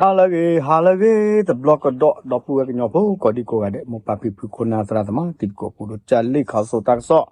ဟါလၢအဂ့ၤ ဟါလၢအဂ့ၤ တဘျီကဒီး ဒီပုၢ်ဝဲၢ်ကညီဖိ ကိးဒံကိးဂၤဒဲး မိၢ်ပၢ်ဖံဖု ခိၣ်နၢ်သရၣ်သမါ တံၤသကိးဖိ ဒိၣ်ကၢ်လံၣ် ခးစိာ်တၢ်ကစီၣ်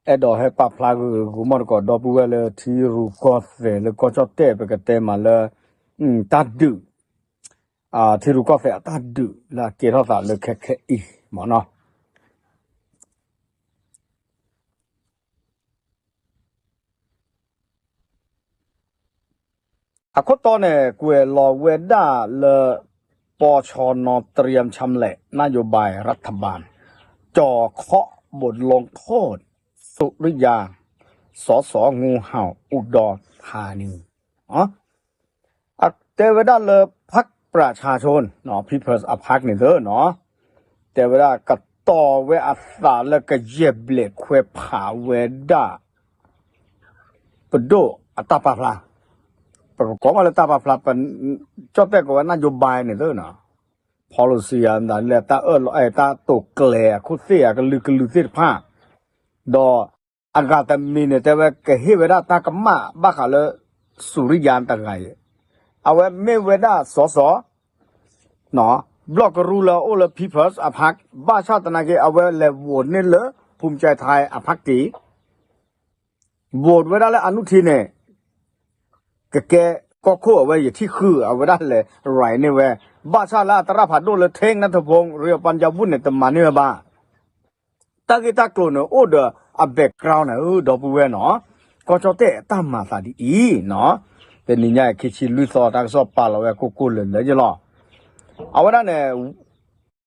အဲၣ်ဒိးဟဲပာ်ဖျါဂုာ်ဂုာ်မီၢ်တကိး ဒီပုၢ်ဝဲၢ်လၢထံရူၢ်ကီၢ်သဲးလၢကီၢ်ကၠီၣ်တဲၣ် ပကတဲမးလၢ တၢ်ဒုး ထံရူၢ်ကီၢ်သဲးအတၢ်ဒုးလၢအကဲထီၣ်သးလၢခဲခဲအံၤမ့ၢ်နီၤ. အခိၣ်တီန့ၣ် ကွဲးလီၤဝဲဒၣ်လၢ ปชร. เตรียมชำแหละนโยบายรัฐบาล จ่อเคราะห์บทลงโทษ สุริยา สส งูเห่า อุดรธานี တဲဝဲဒၣ်လၢ พรรคประชาชน People's Party န့ၣ်သ့နီၤ တဲဝဲဒၣ်ကတီၤဝဲအသးလၢကယဲၢ်ဘျဲးခွဲးဖးဝဲဒၣ် ပဒိၣ်အတၢ်ပာ်ဖျါ, ပကကိးမးလၢတၢ်ပာ်ဖျါ ကၠီၣ်တဲၣ်ကိးဝဲ นโยบาย န့ၣ်သ့နီၤ, policy အမတၤလဲၣ် တၢ်အၢၣ်လီၤအဲၣ် တၢ်တိာ်ကျဲၤအခိၣ်သ့ၣ်အကလုာ်ကလုာ်သ့ၣ်တဖၣ်, ဒီးအဂၤတမံၤန့ၣ် တဲဝဲကဟ့ၣ်ဝဲဒၣ်တၢ်ကမၣ်ဘၣ်ဃးလၢ สุริยา တဂၤအံၤ, အဝဲမ့ၢ်ဝဲဒၣ် สส ဘျီၣ်ကရူၢ်လၢအအိၣ်လၢ People's Party ဘၣ်ဆၣ်သနာ်က့ အဝဲလဲၤ vote န့ၢ်လၢ ภูมิใจไทย အ party, vote ဝဲဒၣ်လၢအနုထံန့ၣ် ကကဲကီၢ်ခိၣ်အဝဲယထံၣ်ဃုာ် အဝဲဒၣ်လဲၤ write န့ၢ်ဝဲ, ဘၣ်ဆၣ်လၢအသရၣ်ဖးဒိၣ်လၢ เทพนัทพงษ์ เรืองปัญญาวุฒิ န့ၣ် တမၤန့ၢ်ဝဲဘၣ်. တၢ်ဂ့ၢ်တၢ်ကျိၤန့ၣ် အိၣ်ဒီးအ background န့ၣ် ဒီပုၢ်ဝဲၢ်နီၤ, ကီၢ်ကၠီၣ်တဲၣ်အတၢ်မၤသးဒ်အံၤနီၤ, တနံၤညါအံၤ ခံဆံလွံၢ်သီ တၢ်ကစီၣ်ပာ်လီၤဝဲကိၢ်ကိၢ်လၢၤလၢၤယလီၤ. အဝဲဒၣ်န့ၣ်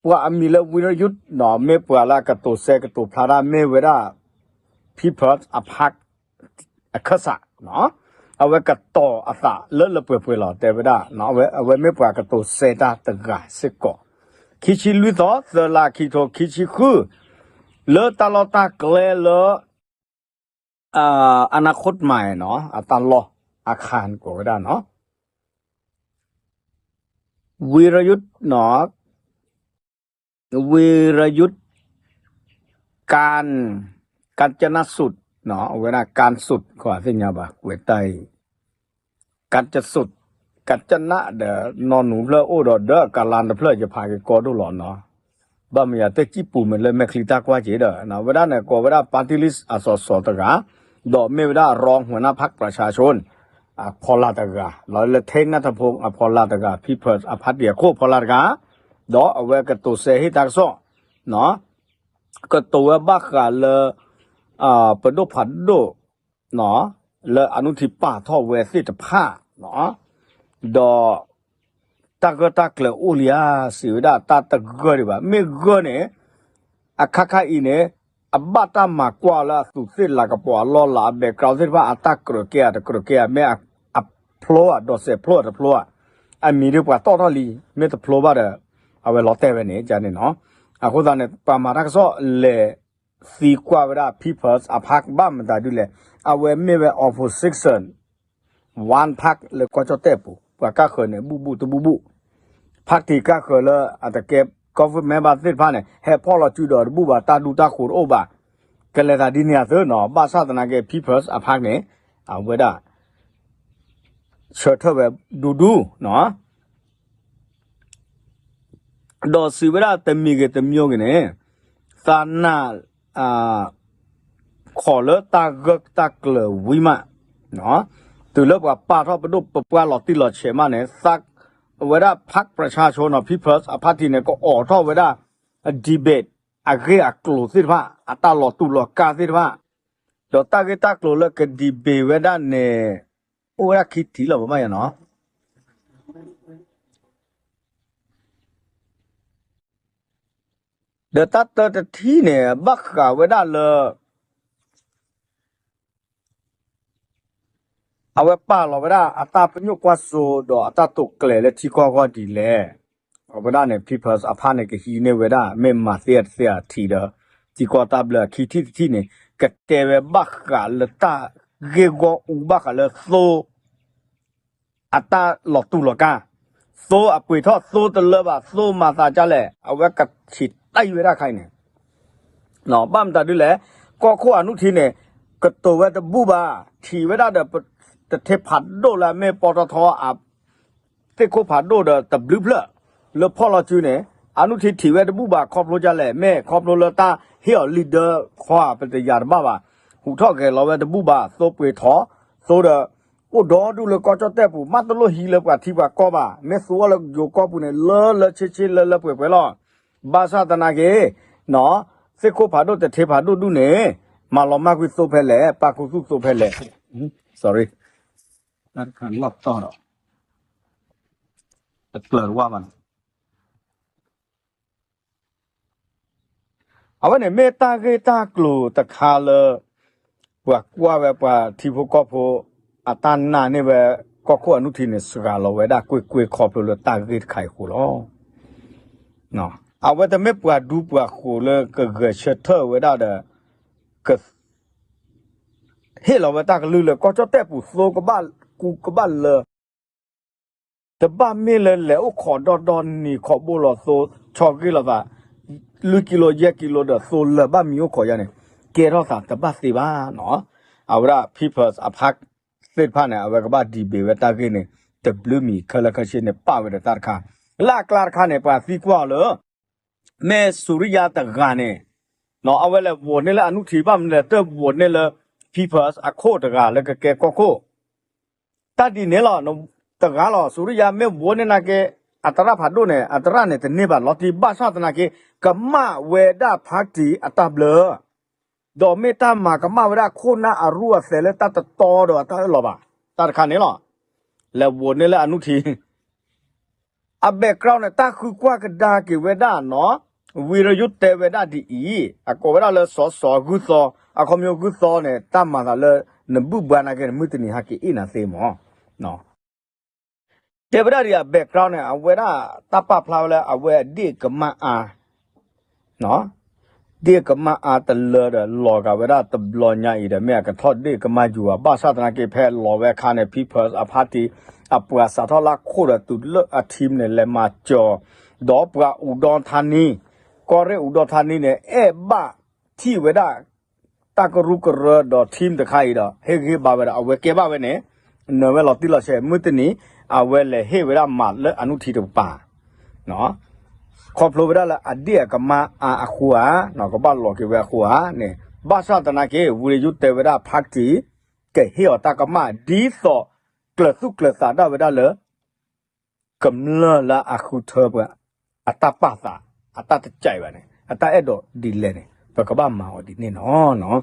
ပှၤအမံၤလၢ ဝံရယုၢ်နီၤ မ့ၢ်ပှၤလၢအကတိၤစဲကတိၤဖျါတၢ် မ့ၢ်ဝဲဒၣ် People's Party အခၢၣ်စး, အဝဲကတီၤအသးလၢလၢပှဲၤပှဲၤလီၤ တဲဝဲဒၣ်, အဝဲမ့ၢ်ပှၤကတိၤစဲတၢ်တဂၤစ့ၢ်ကီး, ခံဆံလွံၢ်သီ သၢလါ ခံထိခံဆံဃု, လၢတၢ်လီၢ်တၢ်ကျဲလၢ อนาคตใหม่ နီၤ အတၢ်လီၢ် อาคาร ကိးဝဲဒၣ်နီၤ ဝံရယုၢ်နီၤ ဝံရယုၢ် การ การจนสุด အဝဲဒၣ် การสุด ကသ့ၣ်ညါဘၣ် ကွဲးတၢ်အံၤ การจนสุด การจนสุด ဒီး နီၢ်နူၤဖျၢၣ်အိၣ်ဒီး ဒီးကလါတဖျၢၣ် ယဖးက့ၤကီဒိၣ်လီၤနီၤ, ဘၣ်မယၤတစံၣ်ပူၤမ့ၢ်လၢမဲာ်ချံတၢ်ကွၢ်က့ၤဒီး အဝဲဒၣ်န့ၣ် ကိးဝဲဒၣ် party list အစီၤစီၤတဂၤ, ဒီးမ့ၢ်ဝဲဒၣ် รองหัวหน้าพรรคประชาชน အဖီလာ်တဂၤ, လီၤလၢ เทพนัทพงษ์ အဖီလာ်တဂၤ People's Party အခိၣ်ဖီလာ်တဂၤ, ဒီးအဝဲကတိၤစဲဟ့ၣ်တၢ်ကစီၣ် ကတိၤဝဲဘၣ်ဃးလၢ ပဒိၣ်ဖးဒိၣ် လၢအနုထံပာ်ထီၣ်ဝဲသ့ၣ်တဖၣ် ဒီးတၢ်ဂၢၢ်တၢ်ကျၢၤအိၣ်လံဧါ စံးဝဲဒၣ်တၢ်တဂၢၢ်ဒံးဘၣ် မ့ၢ်ဂၢၢ်န့ၣ် အခါခါအံၤန့ၣ် အဘၣ်တၢ်မၤကွၢ်လၢအသူးသ့ၣ်လၤကပီၤအလီၢ်လၤ အ background သ့ၣ်တဖၣ် အတၢ်ကြၢးကဲဧါတကြၢးကဲဧါ မ့ၢ်အဖျိဧါ ဒိးစဲးဖျိဧါတဖျိဧါ, အမံၤဒ်ပှၤတီၣ်ထီၣ်လံ မ့ၢ်တဖျိဘၣ်ဒီး အဝဲလီၤတဲာ်ဝဲန့ၣ် ကန့ၣ်နီၤ, အဃိသတးန့ၣ် ပှၤမၤတၢ်ကစီၣ်လဲၤသံကွၢ်ဝဲဒၣ် People's Party ဘၣ်မတၤဒ်လဲၣ်, အဝဲမ့ၢ်ဝဲ opposition one party လၢကီၢ်ကၠီၣ်တဲၣ်ပူၤ ပှၤကၢ်ဃၢၤန့ၣ် ဘူၣ်ဘူၣ်တဘူၣ်ဘူၣ်, party ကၢ်ဃၢၤလၢအတကဲ government ဘၣ်သ့ၣ်တဖၣ်န့ၣ် ဟဲဖီၣ်လီၤစုဒီးတဘူၣ်ဘၣ် တၢ်ဒူတၢ်ဃိးတအိၣ်ဘၣ်, ကလဲၤသးဒ်န့ၣ်အသိးနီၤ, ဘၣ်ဆၣ်သနာ်က့ People's Party န့ၣ် အဝဲဒၣ် ဆၢထၢၣ်ဝဲဒူဒူနီၤ ဒီးစံးဝဲဒၣ်တမံၤဂ့ၤတမံၤဂ့ၤန့ၣ် သးနၢ် ခိးလၢတၢ်ဂၢၢ်တၢ်ကျၢၤဝံၤမး, တုၤလၢပှၤပာ်ထီၣ်ပဒိၣ်ပပှၢ်လီၤတံၢ်လီၤဆဲးမးန့ၣ် အဝဲဒၣ် พรรคประชาชน နီၤ People's Party န့ၣ် ကအိးထီၣ်ဝဲဒၣ် debate အဂ့ၢ်အကျိၤသ့ၣ်တဖၣ် အတၢ်လီၤတူာ်လီၤကာ်သ့ၣ်တဖၣ်, ဒီးတၢ်ဂ့ၢ်တၢ်ကျိၤလၢက debate ဝဲဒၣ်န့ၣ် အိၣ်ဝဲဒၣ်ခံထံၣ်လီၤ ပမ့ၢ်ယါနီၤ ဒီးတၢ်တၢတထံၣ်န့ၣ် ဘၣ်ဃးဝဲဒၣ်လၢ အဝဲပာ်လီၤဝဲဒၣ်အတၢ်ပညိၣ်ကွၢ်စိ ဒီးအတၢ်တိာ်ကျဲၤလၢထံကီၢ်အဂီၢ်ဒ်လဲၣ်, အဝဲဒၣ်န့ၣ် People's Party န့ၣ် ကဟံးန့ၢ်ဝဲဒၣ် မ့ၢ်မၤသ့အတသ့အထံးဒီး ထံကီၢ်တၢ်ဘျၢ အခံထံၣ်တထံၣ်န့ၣ် ကတဲဝဲဘၣ်ဃးလၢတၢ်ဂ့ၢ်ဂီၢ်အူဘၣ်ဃးလၢသိ အတၢ်လီၤတူာ်လီၤကာ်, သိအပှ့ၤထီၣ် သိတလၢဘၣ် သိမၤသးဒ်လဲၣ် အဝဲကထံၣ်တၢ်အံၤဝဲဒၣ်ခါအံၤန့ၣ်, ဘၣ်မတၤဒ်လဲၣ်, ကီၢ်ခိၣ်အနုထံန့ၣ် ကတိၤဝဲတဘူၣ်ဘၣ်, ထံၣ်ဝဲဒၣ်ဒီး တထ့ဖးဒိၣ်လၢအမ့ၢ်ပီတီထီအ သ့ၣ်ခိၣ်ဖးဒိၣ်ဒီးတဘျုးဖျၢၣ် လၢဖီၣ်လီၤစုန့ၣ် အနုထံထံးဝဲတဘူၣ်ဘၣ် ခီဖျိဒ်လဲၣ် မ့ၢ်ခီဖျိလၢတၢ်ဟ့ၣ်အီၤ leader ခီဧါ ပတယာ်တဘၣ်ဘၣ် ဟူးထီၣ်ဂဲၤလီၤဝဲတဘူၣ်ဘၣ် သိပှ့ၤထီၣ် သိဒီး အိၣ်ဒီဒူၣ်လၢကီၢ်ကၠီၣ်တဲၣ်ပူၤ မ့ၢ်တလိၣ်ဟံးလၢပှၤထံပှၤကီၢ်ဘၣ် မ့ၢ်သိအီၤလၢယိၤကီၢ်ပူၤန့ၣ် လၢလၢဆ့ဆ့လၢလၢပှဲၤပှဲၤလီၤ. ဘၣ်ဆၣ်သနာ်က့ သ့ၣ်ခိၣ်ဖးဒိၣ်တထ့ဖးဒိၣ်ဒူၣ်န့ၣ် မၤလီၤမၢ်ကွံာ်သိဖဲလဲၣ် ပာ်ခူသူၣ်သိဖဲလဲၣ် sorry လီၢ်တီၢ်ဒီး တကျၢၤတဝၢ်ဘၣ်န့ၣ် အဝဲန့ၣ်မ့ၢ်တၢ်ဂ့ၢ်တၢ်ကျိၤတခါလၢ ပှၤကွၢ်ဝဲပှၤထံဖိကီၢ်ဖိ အတၢ်နာ်န့ၢ်ဝဲ ကီၢ်ခိၣ်အနုထံန့ၣ် စှၤလီၤဝဲဒၣ်ကွ့ၢ်ကွ့ၢ်ခီဖျိလၢတၢ်ဂ့ၢ်တခါအံၤအဃိလီၤ. အဝဲတမ့ၢ်ပှၤဒူပှၤဃိၤလၢကဂဲၤဆၢထၢၣ်ဝဲဒၣ်ဒီး က ဟ့ၣ်လီၤဝဲတၢ်ကလုၢ်လၢကီၢ်ကၠီၣ်တဲၣ်ပူၤသိကဘၣ်ကူကဘၣ်လၢ တဘၣ်မ့ၢ်လၢလဲၤအိၣ်ခိးဒီဒီနံၤ ခိးဘိလီၤသိ ဆီၣ်ဂ့ၤလိာ်သး လွံၢ်ကံလိ ယဲၢ်ကံလိဒီးသိလၢာ်ဘၣ်မံၤအိၣ်ခိးယါန့ၣ် ကဲထီၣ်သးတဘၣ်သ့ဘၣ်နီၤ. အဝဲဒၣ် People's Park သ့ၣ်တဖၣ်န့ၣ် အဝဲကဘၣ် debate ဝဲတၢ်ဂ့ၢ်န့ၣ် တဘျုးမံၤခဲလၢာ်ခဲဆ့န့ၣ် ပာ်ဝဲဒီးတၢ်တခါ လၢအကျါတခါန့ၣ် ပှၤသံကွၢ်အီၤလၢ မ့ၢ်စူၤရံယါတဂၤန့ၣ် အဝဲလဲၤ vote န့ၢ်လၢအနုထံ ဘၣ်မနုၤလဲၣ် တ vote န့ၢ်လၢ People's အခိၣ်တဂၤလၢကကဲကီၢ်ခိၣ် တၢ်ဒ်န့ၣ်လီၤ. တဂၤလီၤ စူၤရံယါမ့ၢ် vote န့ၢ်နာ်က့ အတရၣ်ဖးဒိၣ်န့ၣ် အတရၣ်န့ၣ်တန့ၢ်ဘၣ်လီၤတံၢ် ဘၣ်ဆၣ်သနာ်က့ ကမၣ်ဝဲဒၣ် party အတၢ်ဘျၢ ဒီးမ့ၢ်တၢ်မၤကမၣ်ဝဲဒၣ်ခိၣ်နၢ်အရူၢ်အသဲးလၢတၢ်တတီဒီးအတၢ်အၢၣ်လီၤဘၣ် တၢ်တခါန့ၣ်လီၤ. လဲၤ vote န့ၢ်လၢအနုထံ အ background န့ၣ် တၢ်ဃုကွၢ်ကဒါက့ၤဝဲဒၣ်နီၤ ဝံၤဒီးယိၣ်တဲဝဲဒၣ်ဒ်အံၤ အကိးဝဲဒၣ်လၢစီၤစီၤဂုၢ်သီ အခီပညီဂုၢ်သီန့ၣ် တၢ်မၤသးလၢ နဘုၣ်ဘှါနာ်က့န့ၣ် မုၢ်တနံၤဟဲက့ၤအ့ၣ်နၤသ့မး တဲဝဲဒၣ်ဒ်အ background န့ၣ် အဝဲဒၣ်တၢ်ပာ်ဖျါဝဲလၢအဝဲဒ့ၣ်ကမၣ်အါ ဒ့ၣ်ကမၣ်အါတလၢဒီး လီၤဂာ်ဝဲဒၣ်တဘျီညါအံၤဒီး မ့ၢ်အကထီၣ်ဒ့ၣ်ကမၣ်ယူၤဘၣ် ဘၣ်ဆၣ်သနာ်က့ ဖဲလီၤဝဲအခါန့ၣ် People's Party အပှၤစးထီၣ်လၢခိၣ်ဒီးတုၤလၢအ team န့ၣ် လဲၤမၤစၢၤ ဒီးပှၤအူဒီထါနံ ကီၢ်ရ့ၣ်အူဒီထါနံန့ၣ် အဲၣ်ဘၣ်ထံၣ်ဝဲဒၣ် တၢ်ကရူၢ်ကရၢဒီး team တခါအံၤဒီး ဟ့ၣ်ဂံၢ်ဘါဝဲဒီး အဝဲကဲဘၣ်ဝဲန့ၣ် နၢၤဝဲလီၤတံၢ်လီၤဆဲး မုၢ်တနံၤ အဝဲလဲၤဟ့ၣ်ဝဲဒၣ်မးလၢအနုထံတကပၤ ခီဖျိဝဲဒၣ်လၢအဒ့ၣ်အကမၣ်အါအဃိဧါ ကဘၣ်လီၤက့ၤဝဲအဃိဧါန့ၣ် ဘၣ်ဆၣ်သနာ်က့ ဝံၤဒီးယိၣ်တဲဝဲဒၣ် party ကဟ့ၣ်အီၤတၢ်ကမၣ် ဒ်သိးကျၢၤသူၣ်ကျၢၤသးဒၣ်ဝဲဒၣ်လၢ ကမျၢၢ်လၢအဃုထၢပှၤ အတၢ်ပာ်သး အတၢ်တကဲဘၣ်န့ၣ် အတၢ်အဲၣ်ဒိးဒ်လဲၣ်န့ၣ် ပကဘၣ်မၤအီၤဒ်န့ၣ်လီၤ.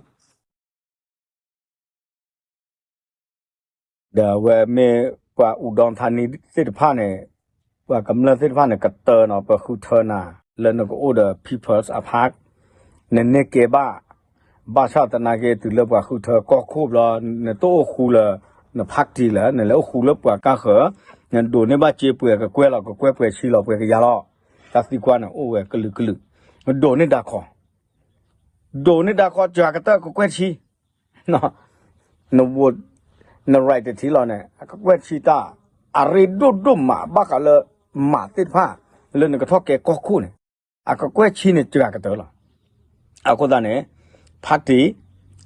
ဒီးအဝဲမ့ၢ်ပှၤအူဒီထါနံသ့ၣ်တဖၣ်န့ၣ် ပှၤကမျၢၢ်သ့ၣ်တဖၣ်န့ၣ် ကတၢၢ်နီၤ ပဃုထၢနၤ လၢနကအိၣ်ဒီး People's Park နန့ၢ်ကဲဘၣ် ဘၣ်ဆၣ်သနာ်က့ တုၤလၢပှၤဃုထၢကီၢ်ခိၣ်ဘျီ နတအိၣ်ဃူလၢ န party လၢ နလဲၤအိၣ်ဃူလၢပှၤကါဃၢၤ နဒိးန့ၢ်ဘၣ်စ့ပှဲၤကကွဲၢ်လီၤ ကကွဲၢ်ပှဲၤဆံလီၤ ပှဲၤကယၤလီၤ တၢ်သံကွၢ်န့ၣ်အိၣ်ဝဲကလုာ်ကလုာ် နဒိးန့ၢ်ဒၣ်ခီ ဒိးန့ၢ်ဒၣ်ခီ ကကတၢၢ်ကကွဲၢ်ဆံ န vote န right တထံၣ်လီၤန့ၣ် အကကွဲၢ်ဆံတၢ် အရ့ဒိၣ်ဒိၣ်မး ဘၣ်ဃးလၢ မးသ့ၣ်တဖၣ် လၢနကထီၣ်ကဲကီၢ်ခိၣ်န့ၣ် အကကွဲၢ်ဆံန့ၣ် စှၤကတၢၢ်လီၤ. အဃိသတးန့ၣ် party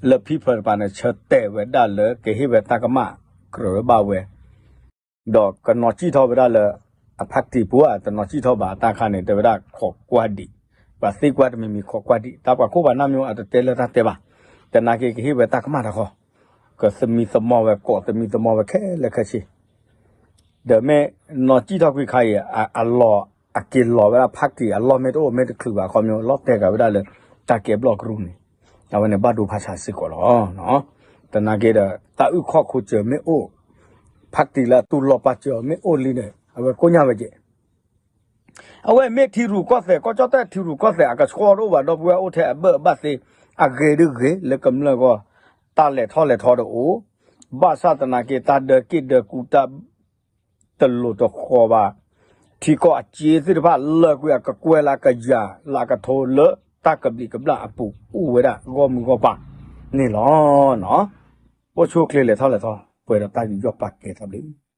လၢ People's တကပၤန့ၣ် ဆၢတဲာ်ဝဲဒၣ်လၢ ကဟ့ၣ်ဝဲတၢ်ကမၣ် ကြၢးဝဲဘၣ်ဝဲ ဒီးကနီၤစံၣ်ထီၣ်ဝဲဒၣ်လၢ အ party ပူၤဧါ တနီၤစံၣ်ထီၣ်ဘၣ် တၢ်ခါန့ၣ် တဲဝဲဒၣ်ခိးကွၢ်ဒံး ပှၤသံကွၢ်တမံၤမံၤခိးကွၢ်ဒံး တၢ်ပှၤခိၣ်ပှၤနၢ်မ့ၢ်အိၣ် အတတဲလၢတၢ်တဲဘၣ် သနာ်က့ ကဟ့ၣ်ဝဲတၢ်ကမၣ်တခီ ကသမံသမိးဝဲ ကိးသမံသမိးဝဲခဲလၢာ်ခဲဆ့ ဒီးမ့ၢ်နီၤစံၣ်ထီၣ်ကွံာ်ခါအံၤ အလီၢ်အက့ၤလီၤဝဲဒၣ် party အလီၢ်မ့ၢ်တအိၣ်မ့ၢ်တချုးဘၣ် အခီပညီ လီၤတဲာ်က့ၤဝဲဒၣ်လၢ တၢ်ကဲဘျီၣ်ကရူၢ်န့ၣ် အဝဲန့ၣ်ဘၣ်ဒိဖးဆါစ့ၢ်ကီးလီၤ. သနာ်က့ဒီး တၢ်အုၣ်ခီၣ်ခိစၢၤမ့ၢ်အိၣ် party လၢအတူၢ်လိာ်ပာ်စၢၤအီၤမ့ၢ်အိၣ်လံန့ၣ် အဝဲကိညၣ်ဝဲကဲ အဝဲမ့ၢ်ထံရူၢ်ကီၢ်သဲး ကီၢ်ကၠီၣ်တဲၣ်ထံရူၢ်ကီၢ်သဲး အကဆှီတအိၣ်ဘၣ် ဒီပုၢ်ဝဲၢ်အိၣ်ထဲအဘၢၣ်အဘၣ်သ့ အဂ့ၤဒ်ဂ့ၤ လၢကမျၢၢ်ဂီၢ် တၢ်လဲၤထီၣ်လဲၤထီတအိၣ် ဘၣ်ဆၣ်သနာ်က့ တၢ်ဒၢက့ၢ်ဒၢကူတၢ် တလိၤတဃီၤဘၣ် ထံကီၢ်အစ့သ့ၣ်တဖၣ် လၢာ်ကွံာ်အကကွဲၢ်လၢအကယၤလၢအကထိလၢ တၢ်ကဘျံးကဘျၣ်အပူၤ အိၣ်ဝဲဒၣ်ဂီၢ်မုၢ်ဂီၢ်ပၤန့ၣ်လီၤ. အိၣ်ဆူၣ်အိၣ်ချ့လဲၤထီၣ်လဲၤထီ ပှဲၤဒီးတၢ်ယူးယီၣ်ပာ်ကဲတၢ်ဘျုး